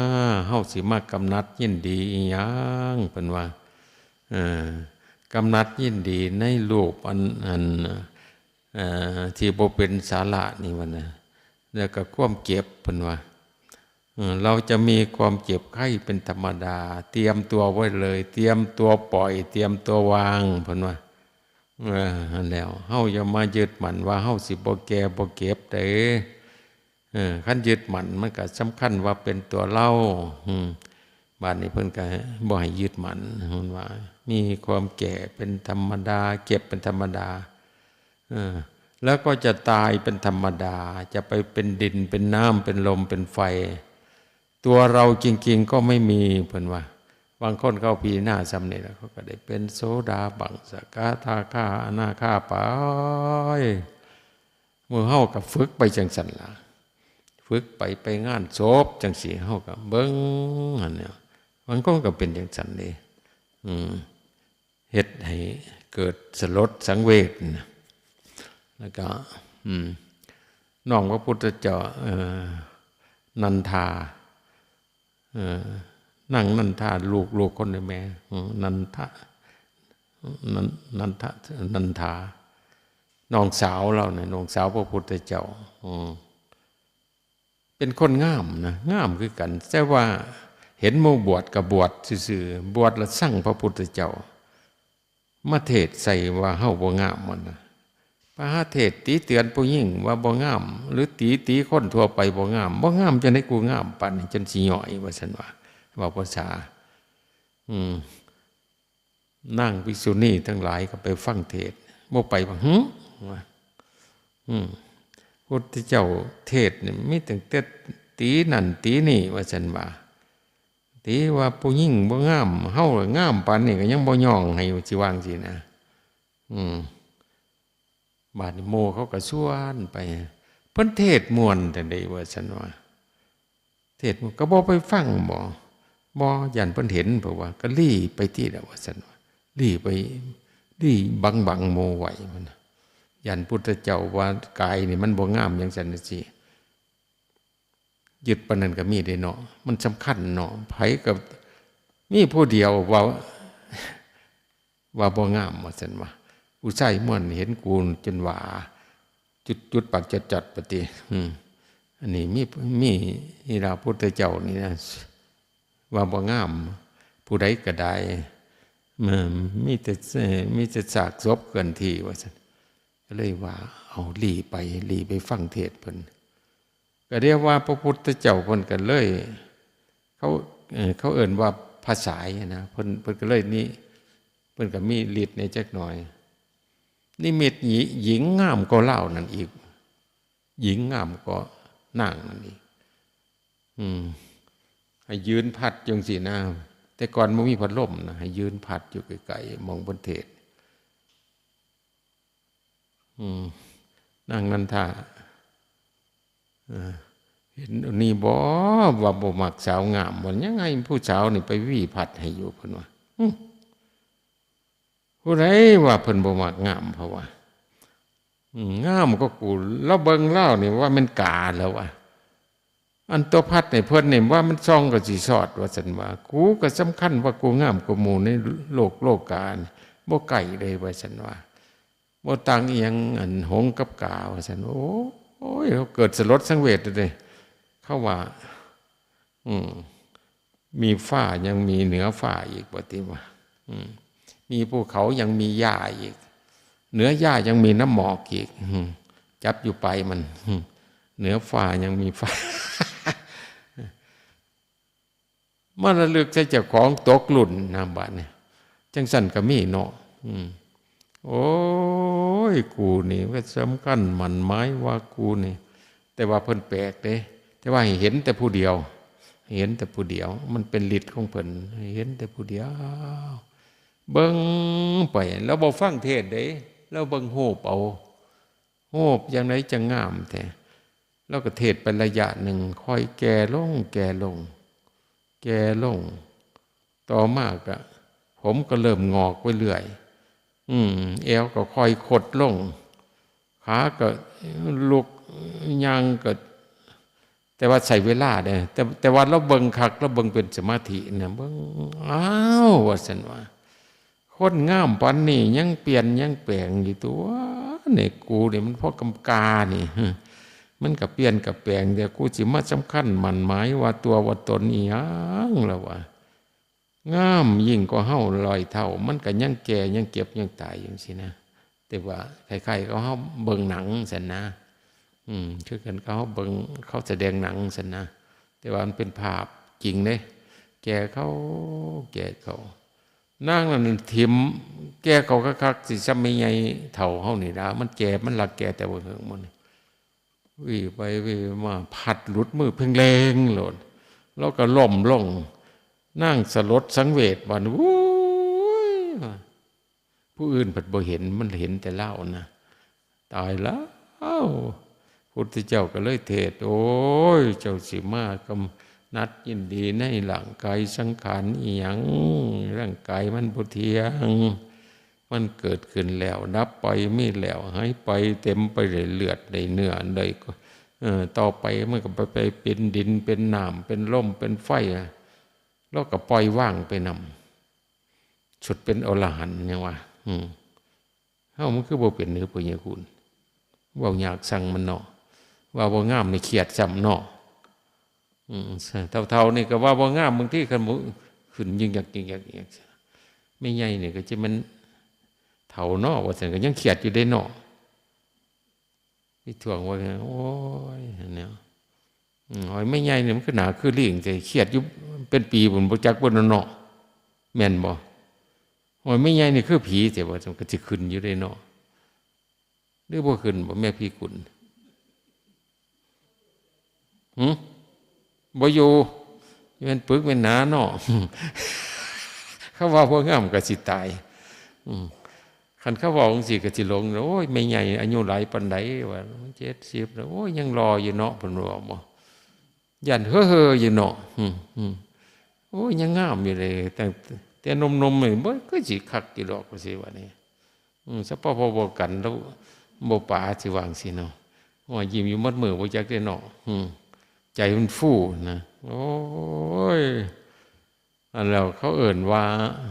เฮาสิมากำหนัดยินดีอิหยัง เพิ่นว่า เออ กำหนัดยินดีในรูปอัน อัน เอ่อ ที่บ่เป็นสาระนี่ว่านะ แล้วก็ความเจ็บ เพิ่นว่า เออ เราจะมีความเจ็บไข้เป็นธรรมดา เตรียมตัวไว้เลย เตรียมตัวปล่อย เตรียมตัววาง เพิ่นว่า เออ นั่นแหล้ว เฮาอย่ามายึดมั่นว่าเฮาสิบ่แก่บ่เจ็บเด้ เออ คันยึดมั่นมันก็สำคัญว่าเป็นตัวเรา อืม บาดนี้เพิ่นก็บ่ให้ยึดมั่น เพิ่นว่า มีความแก่เป็นธรรมดา เจ็บเป็นธรรมดา เออ แล้วก็จะตายเป็นธรรมดา จะไปเป็นดิน เป็นน้ำ เป็นลม เป็นไฟ ตัวเราจริงๆก็ไม่มี เพิ่นว่า บางคนเขาพิจารณาส่ำนี้แล้ว เขาก็ได้เป็นโสดาบัน สกทาคา อนาคาไป หมู่เฮาก็ฝึกไปจั่งซั้นล่ะ ฝึกไป ไปงานศพจั่งซี้ เฮาก็เบิ่งหั่นแหละ บางคนก็เป็นจั่งซั้นเด้ อืม เฮ็ดให้เกิดสลดสังเวชนะ แล้วก็ อืม น้องพระพุทธเจ้า เอ่อ นันทา เอ่อ นางนันทา ลูก ลูกคนนี้แม่ อืม นันทะ นัน นันทะ นันทา น้องสาวลาวเนี่ย น้องสาวพระพุทธเจ้า อืม เป็นคนงามนะ งามคือกัน แต่ว่าเห็นหมู่บวชก็บวชซื่อๆ บวชแล้วซังพระพุทธเจ้า มาเทศน์ใส่ว่าเฮาบ่งามมันนะ ไปหาเทศน์ติเตือนผู้หญิงว่าบ่งาม หรือติ ติคนทั่วไปบ่งาม บ่งามจั่งใด๋ กูงามปานนี้จนสิย่อย ว่าซั่นว่า เว้าภาษา อืม นางภิกษุณีทั้งหลายก็ไปฟังเทศน์ บ่ไปว่า หึ ว่า อืม พุทธเจ้าเทศน์นี่มีตั้งแต่ตินั่นตินี่ ว่าซั่นว่า ติว่าผู้หญิงบ่งาม เฮาละงามปานนี้ก็ยังบ่ย่องให้ สิว่าจั่งซี้นะ อืม บาดนี้หมู่เขาก็ชวนไป เพิ่นเทศน์ม่วนแต่ใด๋ ว่าซั่นว่า เทศน์ม่วนก็บ่ไปฟังบ่ บ่ ย่านเพิ่นเห็น เพราะว่าก็ลี้ไปติล่ะ ว่าซั่นว่า ลี้ไป ลี้บังๆ หมู่ไว้มัน ย่านพุทธเจ้าว่ากายนี่มันบ่งามจั่งซั้นจั่งซี้ ยึดปานนั้นก็มีเด้เนาะ มันสำคัญเนาะ ไผก็มีผู้เดียวว่า ว่าบ่งาม ว่าซั่นว่า ผู้ชายม่วนเห็นกูจนหวา จุด จุดปากจดๆ ปะติ อืม อันนี้มี มี นี่ล่ะพุทธเจ้านี่นะ ว่าบ่งาม ผู้ใดก็ได้ มันมีแต่ มีแต่ซากศพเคลื่อนที่ ว่าซั่น ก็เลยว่า เอา ลี้ไป ลี้ไปฟังเทศน์เพิ่น ก็เรียกว่าพระพุทธเจ้าเพิ่นก็เลย เขา เอ่อ เขาเอิ้นว่าพระสายนะ เพิ่น เพิ่นก็เลยนี่ เพิ่นก็มีฤทธิ์ในจักหน่อย นิมิตหญิ หญิงงามกว่าลาวนั่นอีก หญิงงามกว่านางนั่นอีก อืม ให้ยืนพัดจั่งซี้นะ แต่ก่อนบ่มีพัดลมนะ ให้ยืนพัดอยู่ไกลๆ หม่องเพิ่นเทศน์ อืม นางนันทา เอ่อ เห็นอันนี้บ่ ว่าบ่มักสาวงาม มันยังไงผู้สาวนี่ไปหวีพัดให้อยู่ เพิ่นว่า อืม ผู้ใดว่าเพิ่นบ่มักงาม เพราะว่า อืม งามกว่ากู ลาวเบิ่งลาวนี่ว่าแม่นกาแล้ววะ อันตัวพัดให้เพิ่นนี่ว่ามันส่องก็สิสอด ว่าซั่นว่า กูก็สำคัญว่ากูงามกว่าหมู่ในโลกโลกานี่ บ่ใกล้เลย ว่าซั่นว่า บ่ต่างอิหยังอันหงส์กับกา ว่าซั่น โอ้ย เขาเกิดสลดสังเวชเลย เขาว่า อืม มีฟ้ายังมีเหนือฟ้าอีก ว่าติว่า อืม มีภูเขายังมีหญ้าอีก เหนือหญ้ายังมีน้ำหมอกอีก อืม จับอยู่ปลายมัน อืม เหนือฟ้ายังมีฟ้า มาระลึกใส่เจ้าของตกรุ่นนะ บาดนี้ จั่งซั้นก็มีเนาะ อืม โอ้ย กูนี่ก็สำคัญหมั่นหมายว่ากูนี่ แต่ว่าเพิ่นแปลกเด้ แต่ว่าให้เห็นแต่ผู้เดียว ให้เห็นแต่ผู้เดียว มันเป็นฤทธิ์ของเพิ่น ให้เห็นแต่ผู้เดียว เบิ่งไป แล้วบ่ฟังเทศน์เด้ แล้วเบิ่งรูปเอา รูปจั่งใดจั่งงามแท้ แล้วก็เทศน์ไประยะหนึ่ง ค่อยแก่ลง แก่ลง แก่ลง ต่อมาก็ ผมก็เริ่มงอกไปเรื่อย อืม แอวก็ค่อยคดลง ขาก็ลุก ย่างก็ แต่ว่าใช้เวลาเด้ แต่ แต่ว่าลาวเบิ่งคัก ลาวเบิ่งเป็นสมาธินะ เบิ่ง อ้าว ว่าซั่นว่า คนงามปานนี้ยังเปลี่ยนยังแปลงอยู่ตัว นี่กูนี่มันพอกำกานี่ มันก็เปลี่ยนก็แปลง แต่กูสิมาสำคัญหมั่นหมายว่าตัวว่าตนอีหยังล่ะวะ งามยิ่งกว่าเฮาร้อยเท่า มันก็ยังแก่ยังเจ็บยังตายจั่งซี้นะ แต่ว่าคล้ายๆกับเฮาเบิ่งหนังซั้นนะ อืม คือกันกับเฮาเบิ่งเขาแสดงหนังซั้นนะ แต่ว่ามันเป็นภาพจริงเด้ แก่เข้า แก่เข้า นางนั่นถิ่มแก่เขาคักๆ สิซ้ำแม่ใหญ่เฒ่าเฮานี่ล่ะ มันแก่ มันลักแก่แต่บ่เฮิงมัน วีไปวีมา พัดหลุดมือเพ่งแลงโลด แล้วก็ล้มลง นางสลดสังเวช บาดนี้ โอ้ย ผู้อื่นเพิ่นบ่เห็น มันเห็นแต่ลาวนะ ตายแล้ว พุทธเจ้าก็เลยเทศน์ โอ้ย เจ้าสิมากำหนัดยินดีในร่างกายสังขารอีหยัง ร่างกายมันบ่เที่ยง มันเกิดขึ้นแล้วดับไป มีแล้วหายไป เต็มไปด้วยเลือด ด้วยเนื้อ ด้วย เอ่อ ต่อไปมันก็ไป ไปเป็นดิน เป็นน้ำ เป็นลม เป็นไฟ แล้วก็ปล่อยวางไปนำ สุดเป็นอรหันต์ยังว่า อืม เฮามันคือบ่เป็นเด้อ พญาคุณ เว้ายากสั่งมันเนาะ ว่าบ่งามนี่เครียดซ้ำเนาะ อืม เฒ่าๆ นี่ก็ว่าบ่งาม บางทีคันบ่ขึ้นยิ่งยักยิ่งยักยิ่งยัก แม่ใหญ่นี่ก็จะแม่นเฒ่าเนาะ ว่าซั่น ก็ยังเครียดอยู่เด้เนาะ ไปถ่วงว่า โอ้ย เนี่ย อืม โอ้ย แม่ใหญ่นี่มันคือหน้าคือลิง แต่เครียดอยู่เป็นปีพุ้น บ่จักเบิดแล้วเนาะ แม่นบ่ โอ้ย แม่ใหญ่นี่คือผี แต่ว่ามันก็สิขึ้นอยู่เด้เนาะ หรือบ่ขึ้นบ่ แม่พี่คุณ หึ บ่อยู่ แม่นปึกแม่นหนาเนาะ เขาว่าบ่งามก็สิตาย อืม คันเขาเว้าจั่งซี้ก็สิหลง โอ้ย แม่ใหญ่อายุหลายปานใดวะ เจ็ดสิบแล้ว โอ้ย ยังหล่ออยู่เนาะ เพิ่นว่าบ่ ย่านเฮ่อๆ อยู่เนาะ อืม อืม โอ้ย ยังงามอยู่เลย ตั้งแต่หนุ่มๆ นี่ บ่ คือสิคักอยู่ดอก ว่าซี่ว่านี่ อืม สปป บ่กันแล้ว บ่ป๋าสิว่าจั่งซี้เนาะ ว่ายิ้มอยู่หมดมื้อ บ่จักเด้เนาะ อืม ใจมันฟูนะ โอ้ย อันแล้วเขาเอิ้นว่า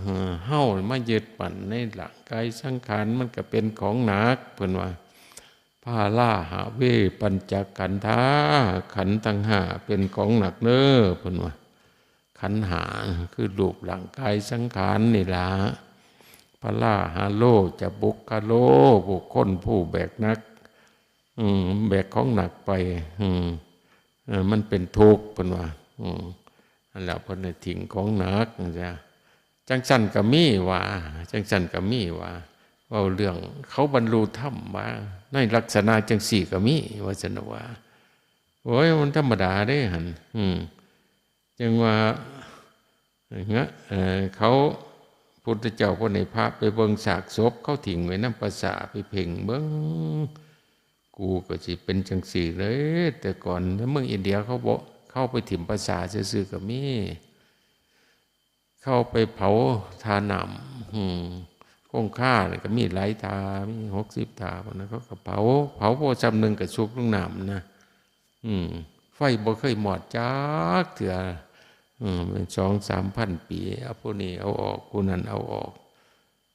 เอ่อ เฮามายึดมั่นในร่างกายสังขาร มันก็เป็นของหนัก เพิ่นว่า พาราหะเว ปัญจขันธา ขันธ์ทั้งห้าเป็นของหนักเด้อ เพิ่นว่า ขันธ์ห้าคือรูปร่างกายสังขารนี่ล่ะ พาราหะโล จะบุคคโล บุคคลผู้แบกหนัก อืม แบกของหนักไป อืม เออ มันเป็นทุกข์ เพิ่นว่า อืม อันแล้วเพิ่นได้ทิ้งของหนักจั่งซี้ จั่งซั่นก็มีว่า จั่งซั่นก็มีว่า เว้าเรื่องเขาบรรลุธรรมว่า ในลักษณะจั่งซี้ก็มี ว่าซั่นว่า โอ้ย มันธรรมดาเด้หั่น อืม จั่งว่า เอ่อ เขา พุทธเจ้าเพิ่นให้พระไปเบิ่งซากศพ เขาทิ้งไว้นำป่าช้า ไปเพ่งเบิ่ง กูก็สิเป็นจั่งซี้เลย แต่ก่อนเมืองอินเดียเขาบ่ เขาไปถิ่มป่าช้าซื่อๆ ก็มี เขาไปเผาท่าน้ำ อืม คงคานี่ก็มีหลายท่า มีหกสิบท่า พวกนั้นเขาก็เผา เผาพอส่ำหนึ่งก็สุกลงน้ำนะ อืม ไฟบ่เคยมอดจักเทื่อ อืม เป็นสองสามพันปี เอาผู้นี้เอาออก ผู้นั้นเอาออก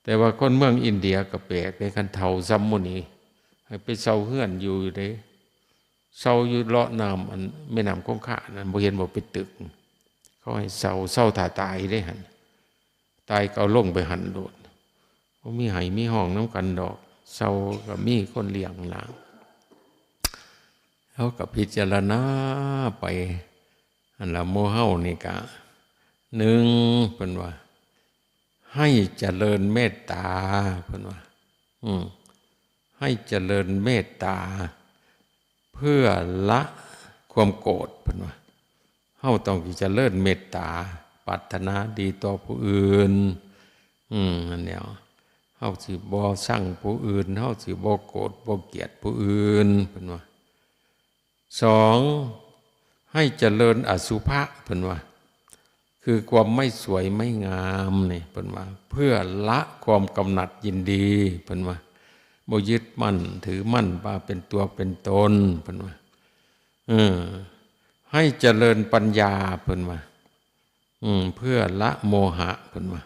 แต่ว่าคนเมืองอินเดียก็แปลกเด้ คันเฒ่าส่ำหมู่นี้ ให้ไปเช่าเฮือนอยู่เด้ เช่าอยู่เลาะน้ำอันแม่น้ำคงคานั่น บ่เห็นบ่เป็นตึก เขาให้เช่า เช่าท่าตายเด้หั่น ตายก็เอาลงไปหั่นโลด บ่มีไห้มีฮ้องนำกันดอก เช่าก็มีคนเลี้ยงล่ะ เขาก็พิจารณาไป หั่นล่ะ หมู่เฮานี่ก็ หนึ่ง เพิ่นว่า ให้เจริญเมตตา เพิ่นว่า อืม ให้เจริญเมตตา เพื่อละความโกรธ เพิ่นว่า เฮาต้องเจริญเมตตา ปรารถนาดีต่อผู้อื่น อืม นั่นแหละ เฮาสิบ่ซังผู้อื่น เฮาสิบ่โกรธบ่เกลียดผู้อื่น เพิ่นว่า สอง ให้เจริญอสุภะ เพิ่นว่า คือความไม่สวยไม่งามนี่ เพิ่นว่า เพื่อละความกำหนัดยินดี เพิ่นว่า บ่ยึดมั่นถือมั่นว่าเป็นตัวเป็นตน เพิ่นว่า เออ ให้เจริญปัญญา เพิ่นว่า อืม เพื่อละโมหะ เพิ่นว่า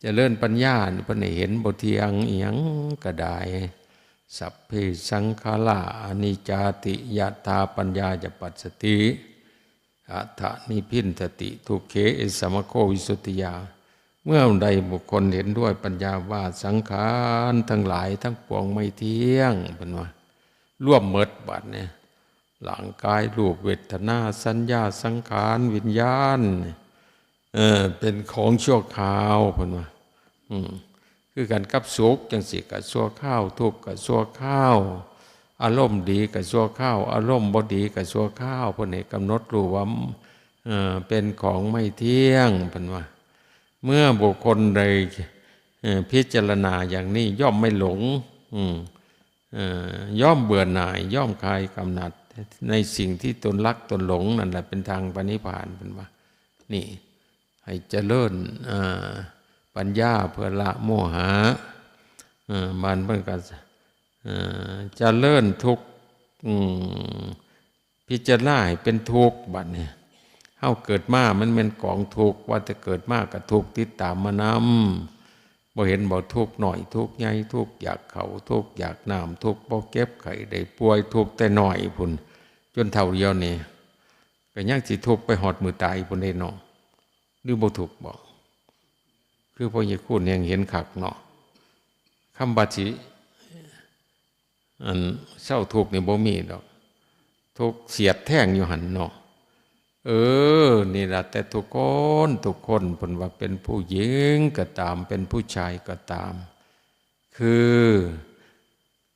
เจริญปัญญานี่ เพิ่นให้เห็นบ่เที่ยงอิหยังก็ได้ สัพเพสังขาราอนิจจาติ ยะถาปัญญาจะปัสสติ อัฏฐนิพพินทติ ทุกเข เอสมะโควิสุทธิยา เมื่อใดบุคคลเห็นด้วยปัญญาว่าสังขารทั้งหลายทั้งปวงไม่เที่ยง เพิ่นว่า รวมหมดบัดเนี่ย ร่างกาย รูป เวทนา สัญญา สังขาร วิญญาณ เออ เป็นของชั่วคราว เพิ่นว่า อืม คือกันกับสุขจังซี้ก็ชั่วคราว ทุกข์ก็ชั่วคราว อารมณ์ดีก็ชั่วคราว อารมณ์บ่ดีก็ชั่วคราว เพิ่นให้กำหนดรู้ว่า เอ่อ เป็นของไม่เที่ยง เพิ่นว่า เมื่อบุคคลใด เอ่อ พิจารณาอย่างนี้ย่อมไม่หลง อืม เอ่อ ย่อมเบื่อหน่าย ย่อมคลายกำหนัด ในสิ่งที่ตนรักตนหลง นั่นแหละเป็นทางไปนิพพาน เพิ่นว่า นี่ ให้เจริญ เอ่อ ปัญญาเพื่อละโมหะ เอ่อ บานเพิ่นก็ เอ่อ เจริญทุกข์ อืม พิจารณาให้เป็นทุกข์ บัดนี้ เฮาเกิดมามันแม่นกองทุกข์ ว่าแต่เกิดมาก็ทุกข์ติดตามมานำ บ่เห็นบ่ ทุกข์น้อย ทุกข์ใหญ่ ทุกข์อยากข้าว ทุกข์อยากน้ำ ทุกข์บ่เจ็บไข้ได้ป่วย ทุกข์แต่น้อยพุ้น จนเฒ่าเดียวนี่ ก็ยังสิทุกข์ไปฮอดมื้อตายพุ้นเด้เนาะ หรือบ่ทุกข์บ่ คือพ่อใหญ่คูณแฮ่งเห็นคักเนาะ คำว่าสิ อันเซาทุกข์นี่บ่มีดอก ทุกข์เสียดแทงอยู่หั่นเนาะ เออ นี่ล่ะ แต่ทุกคน ทุกคน เพิ่นว่าเป็นผู้หญิงก็ตาม เป็นผู้ชายก็ตาม คือ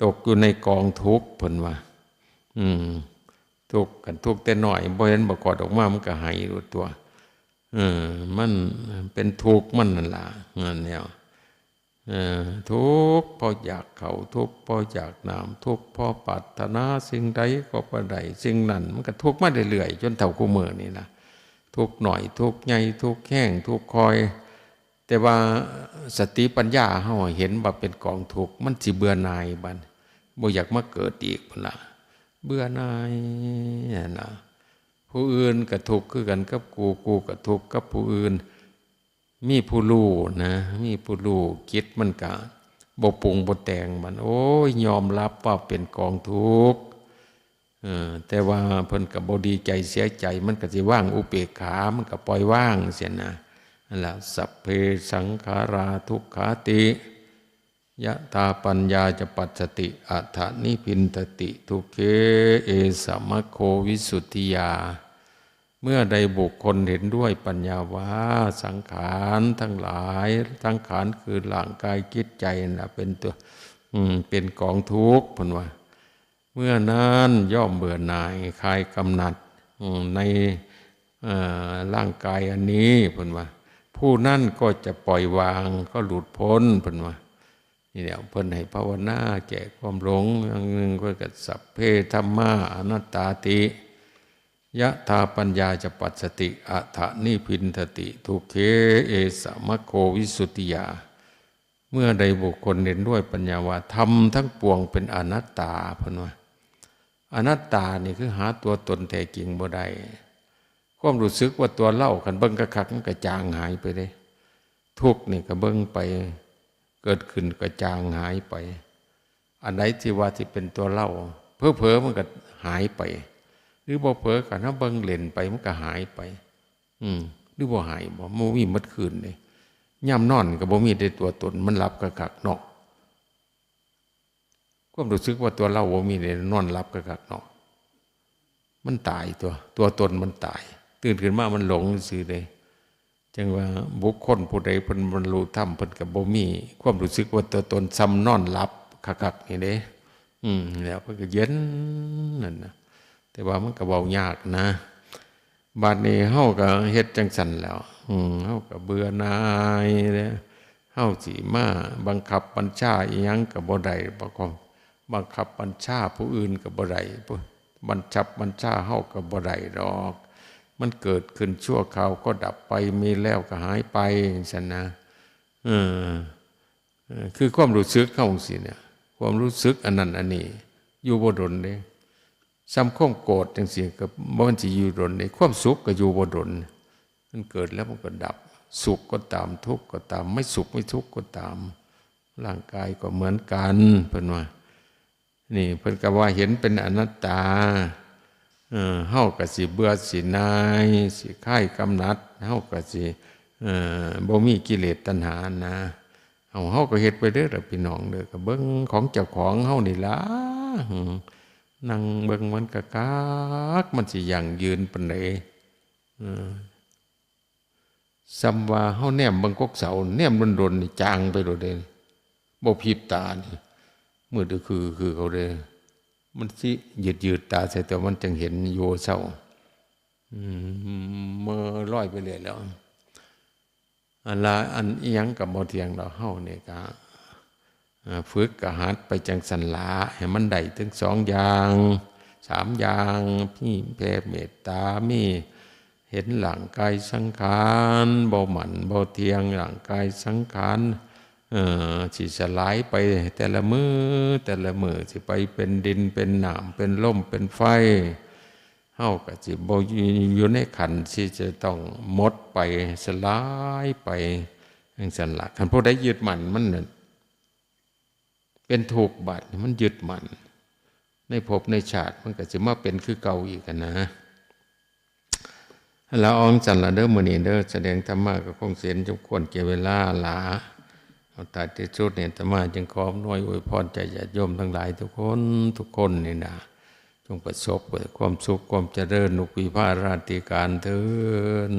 ตกอยู่ในกองทุกข์ เพิ่นว่า อืม ทุกข์ คันทุกข์แต่น้อย บ่เห็นบ่ คลอดออกมามันก็ไห้โลดตั่ว เออ มันเป็นทุกข์มันนั่นล่ะ นั่นแหละ เออ ทุกข์เพราะอยากข้าว ทุกข์เพราะอยากน้ำ ทุกข์เพราะปรารถนาสิ่งใดก็บ่ได้สิ่งนั้น มันก็ทุกข์มาเรื่อยๆ จนเฒ่าคุมื้อนี่ล่ะ ทุกข์น้อย ทุกข์ใหญ่ ทุกข์แฮง ทุกข์ค่อย แต่ว่าสติปัญญาเฮาเห็นว่าเป็นกองทุกข์ มันสิเบื่อหน่ายบัด บ่อยากมาเกิดอีกพุ้นล่ะ เบื่อหน่ายหั้นนะ ผู้อื่นก็ทุกข์คือกันกับกู กูก็ทุกข์กับผู้อื่น มีผู้รู้นะ มีผู้รู้ จิตมันก็บ่ปรุงบ่แต่ง มัน โอ้ย ยอมรับว่าเป็นกองทุกข์ เออ แต่ว่าเพิ่นก็บ่ดีใจเสียใจ มันก็สิวางอุเปกขา มันก็ปล่อยวางซี้นะ นั่นล่ะ สัพเพสังขาราทุกขาติ ยะถาปัญญาจะปัสสติ อัฏฐนิพพินทติ ทุกเข เอสะมัคโควิสุทธิยา เมื่อใดบุคคลเห็นด้วยปัญญาว่าสังขารทั้งหลาย สังขารคือร่างกายจิตใจนั่นล่ะเป็นตัว อืม เป็นกองทุกข์ เพิ่นว่า เมื่อนั้นย่อมเบื่อหน่ายคลายกำหนัด อืม ใน เอ่อ ร่างกายอันนี้ เพิ่นว่า ผู้นั้นก็จะปล่อยวาง ก็หลุดพ้น เพิ่นว่า นี่แหละ เพิ่นให้ภาวนาแก้ความหลง อย่างหนึ่งเพิ่นก็ สัพเพธัมมาอนัตตาติ ยะถาปัญญาจะปัสสติ อัฏฐนิพพินทติ ทุกเข เอสะมัคโควิสุทธิยา เมื่อใดบุคคลเห็นด้วยปัญญาว่าธรรมทั้งปวงเป็นอนัตตา เพิ่นว่า อนัตตานี่คือหาตัวตนแท้จริงบ่ได้ ความรู้สึกว่าตัวเรา คันเบิ่งคักๆ มันก็จางหายไปเด้ ทุกข์นี่ก็เบิ่งไป เกิดขึ้นก็จางหายไป อันใดที่ว่าสิเป็นตัวเรา เผลอๆ มันก็หายไป หรือบ่เผลอ คันเฮาเบิ่งเล่นไป มันก็หายไป อืม หรือบ่หายบ่ บ่มีหมดคืนเด้ ยามนอนก็บ่มีแต่ตัวตน มันหลับคักๆ เนาะ ความรู้สึกว่าตัวเราบ่มีเด้ นอนหลับคักๆ เนาะ มันตายตัว ตัวตนมันตาย ตื่นขึ้นมามันหลงซื่อเด้ จั่งว่าบุคคลผู้ใดเพิ่นบรรลุธรรม เพิ่นก็บ่มีความรู้สึกว่าตัวตน ส่ำนอนหลับคักๆ นี่เด้ อืม แล้วเพิ่นก็เย็นนั่นนะ แต่ว่ามันก็เว้ายากนะ บัดนี้เฮาก็เฮ็ดจั่งซั้นแหล้ว อืม เฮาก็เบื่อหน่ายแล้ว เฮาสิมาบังคับบัญชาอิหยังก็บ่ได้ บ่ก็บังคับบัญชาผู้อื่นก็บ่ได้ บังคับบัญชาเฮาก็บ่ได้ดอก มันเกิดขึ้นชั่วคราวก็ดับไป มีแล้วก็หายไป จั่งซั้นนะ เออ เออ คือความรู้สึกเฮาจั่งซี้เนี่ย ความรู้สึกอันนั้นอันนี้ อยู่บ่ดนเด้ ส่ำความโกรธจั่งซี้ก็บ่ มันสิอยู่ดนเด้ ความสุขก็อยู่บ่ดน มันเกิดแล้วมันก็ดับ สุขก็ตาม ทุกข์ก็ตาม ไม่สุขไม่ทุกข์ก็ตาม ร่างกายก็เหมือนกัน เพิ่นว่า นี่เพิ่นก็ว่าเห็นเป็นอนัตตา เออ เฮาก็สิเบื่อสิหน่าย สิคลายกำหนัด เฮาก็สิ เอ่อ บ่มีกิเลสตัณหานะ เอา เฮาก็เฮ็ดไปเด้อล่ะพี่น้องเด้อ ก็เบิ่งของเจ้าของเฮานี่ล่ะ อืม นั่งเบิ่งมันคักๆ มันสิยั่งยืนปานใด เออ ส่ำว่าเฮาแนมเบิ่งกกเสา แนมโดนๆ นี่จางไปโลดเด้ บ่พริบตานี่ มืดคือคือเขาเด้ มันสิยืดๆ ตาใส่ แต่มันจั่งเห็นอยู่เซา อืม เมื่อลอยไปเรื่อยแล้ว อันละอันอิหยังก็บ่เที่ยงดอก เฮานี่ก็ เอ่อ ฝึกก็หัดไปจั่งซั้นละ ให้มันได้ทั้งสองอย่าง สามอย่าง มีแผ่เมตตา มีเห็นร่างกายสังขาร บ่มั่นบ่เที่ยง ร่างกายสังขาร เอ่อ สิสลายไปแต่ละมื้อ แต่ละมื้อ สิไปเป็นดิน เป็นน้ำ เป็นลม เป็นไฟ เฮาก็สิบ่อยู่ในขั้นที่จะต้องหมดไป สลายไปจั่งซั้นละ คันผู้ใดยึดมั่นมันน่ะเป็นทุกข์ บาดนี้มันยึดมั่น ในภพในชาติมันก็สิมาเป็นคือเก่าอีกหั้นนะ ละอองซั้นละเด้อ มื้อนี้เด้อ แสดงธรรมะก็คงสิเห็นสมควรแก่เวลาละ เอาท้ายที่สุดนี่อาตมาจึงขออำนวยอวยพรใจญาติโยมทั้งหลายทุกคน ทุกคนนี่นะ จงประสบแต่ความสุขความเจริญ ทุกวิภาราธิการเทอญ